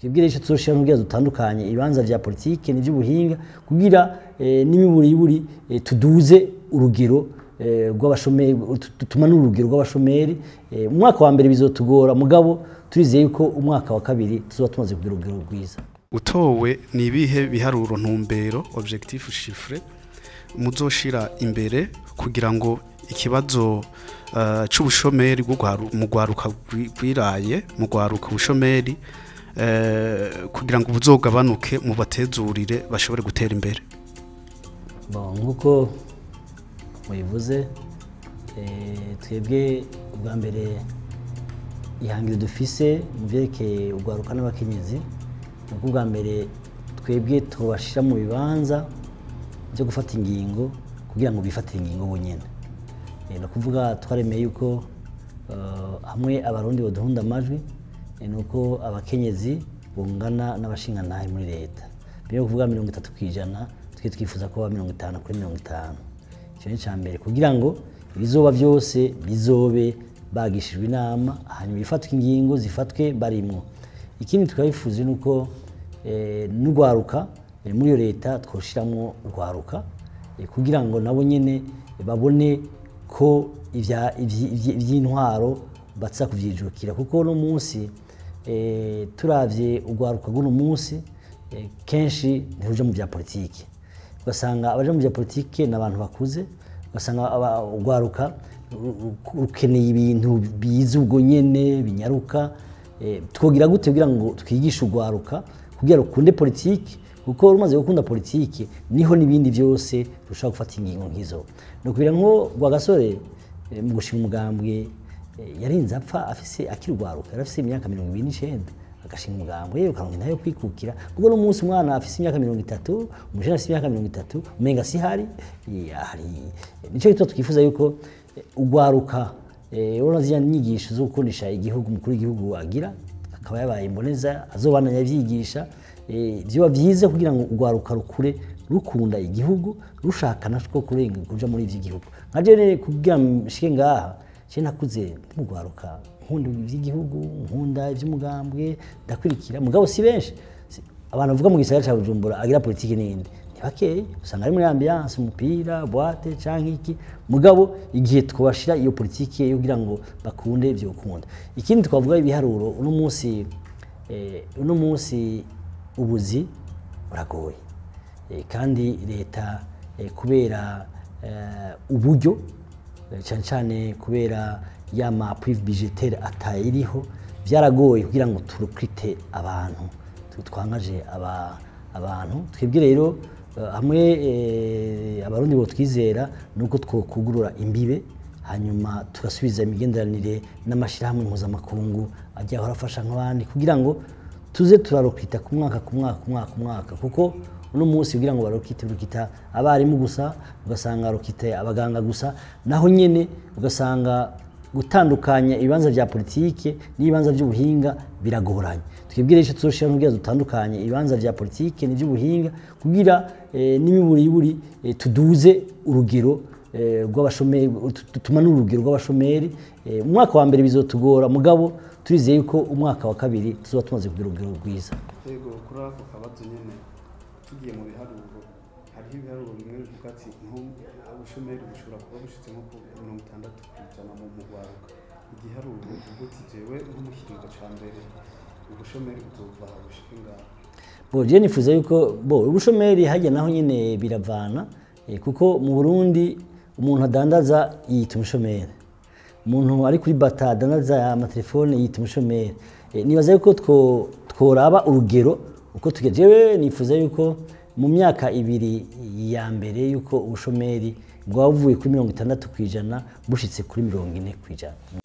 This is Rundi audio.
Twebwe rero tuzoshira kugira dutandukanye ibibanza vya politike n'ivy'ubuhinga kugira n'imiburiburi tuduze urugero rw'abashomeri, tumanure urugero rw'abashomeri. Mu mwaka wa mbere bizotugora, mugabo turizeye yuko umwaka wa kabiri tuzoba tumaze kugira urugero rwiza. Utowe ni ibihe biharuro ntumbero, objectif chiffré, muzoshira imbere kugira ngo ikibazo c'ubushomeri mu rwaruka rwiraye, mu rwaruka ubushomeri, kugira ngo buzogabanuke, mubatezurire bashobore gutera imbere? Bon, nkuko mubivuze, twebwe ubwa mbere ihangiro dufise mu vyerekeye urwaruka n'abakenyezi ni uko ubwa mbere twebwe tubashira mu bibanza byo gufata ingingo kugira ngo bifatire ingingo bonyene. Ni ukuvuga twaremeye yuko hamwe Abarundi baduhunda amajwi, ni uko abakenyezi bungana n'abashingantahe muri leta. Mbere kuvuga 30%, twe twifuza kuba 50 kuri 50. Icyo ni icya mbere, kugira ngo ibizoba byose bizobe bagishijwe inama, hanyuma ifatwe ingingo zifatwe barimwo. Ikindi tukabifuza ni uko n'urwaruka, muri iyo leta twoshiramwo urwaruka, kugira ngo nabo nyene babone ko ivy'intwaro baza kuvyijukira, kuko uno munsi turavye urwaruka rw'uno munsi, kenshi ntiruja mu vya politike, ugasanga abaja mu vya politike ni abantu bakuze, ugasanga urwaruka rukeneye ibintu biza ubwo nyene binyaruka. Twogira gute kugira ngo twigishe urwaruka kugira rukunde politike? Kuko rumaze gukunda politike niho n'ibindi byose rushobora gufata ingingo nk'izo. Ni ukubira nko Rwagasore, mu gushinga umugambwe, yarinze apfa afise akiri urwaruka, yari afise imyaka 29 agashinga umugambwe, ukaronka intahe yo kwikukira. Kuko no munsi umwana afise imyaka 30, umujene afise imyaka 30, umenga si hari hari. Nico gituma twifuza yuko urwaruka, urabona ziriya nyigisho zo gukundisha igihugu umukuru w'igihugu agira, akaba yabaye imboneza, azobandanya avyigisha, vyoba vyiza kugira ngo urwaruka rukure rukunda igihugu, rushaka natwo kurenga kuja muri ivy'igihugu. Nka jewe kugira nshike ngaha, je nakuze mugwaruka nkunda ivy'igihugu, nkunda ivy'umugambwe, ndakurikira, mugabo si benshi. Abantu bavuga mu gisagara ca Bujumbura agira politike n'indi ni bakeyi, usanga ari muri ambiance, umupira, boîte canke iki. Mugabo igihe twabashira iyo politike yo kugira ngo bakunde ivyo gukunda. Ikindi twavuga ibiharuro, uno munsi ubuzi buragoye. Kandi leta, kubera uburyo, cyane cyane kubera ya ma appui budgétaire atayiriho, byaragoye kugira ngo turecrute abantu, twangaje abantu. Twebwe rero, hamwe Abarundi bo twizera nuko twokugurura imbibe, hanyuma tugasubiza imigenderanire n'amashirahamwe mpuzamakungu ajya ahora afasha nk'abandi, kugira ngo tuze turarecruta ku mwaka ku mwaka ku mwaka ku mwaka. Kuko uno munsi kugira ngo barecrute, recruta abarimu gusa, ugasanga recrute abaganga gusa, naho nyene ugasanga gutandukanya ibibanza vya politike n'ibibanza by'ubuhinga biragoranye. Twebwe rero ico tuzoshira kugira dutandukanye ibibanza vya politike n'ivy'ubuhinga kugira n'imiburiburi tuduze urugero rw'abashomeri, tumanure urugero rw'abashomeri. Mu mwaka wa mbere bizotugora, mugabo turizeye yuko umwaka wa kabiri tuzoba tumaze kugira urugero rwiza. Yego, kuri ako kabazo nyene, tugiye mu biharuro, hariho ibiharuro bimwe bivuga ati nko ubushomeri bushobora kuba bushitse nko ku 60% mu mugwaruka. Igiharuro uvuga uti jewe nko mu kiringo ca mbere ubushomeri buzova aha bushike ngaha? Bo je nifuza yuko, bo ubushomeri hajya naho nyine biravana, kuko mu Burundi umuntu adandaza yita umushomeri, umuntu ari kuri bata adandaza amatelefone yita umushomeri. Nibaza yuko tworaba urugero uko tuge. Jewe nifuza yuko mu myaka 2 ya mbere yuko ubushomeri bwaba buvuye kuri 60% bushitse kuri 40%.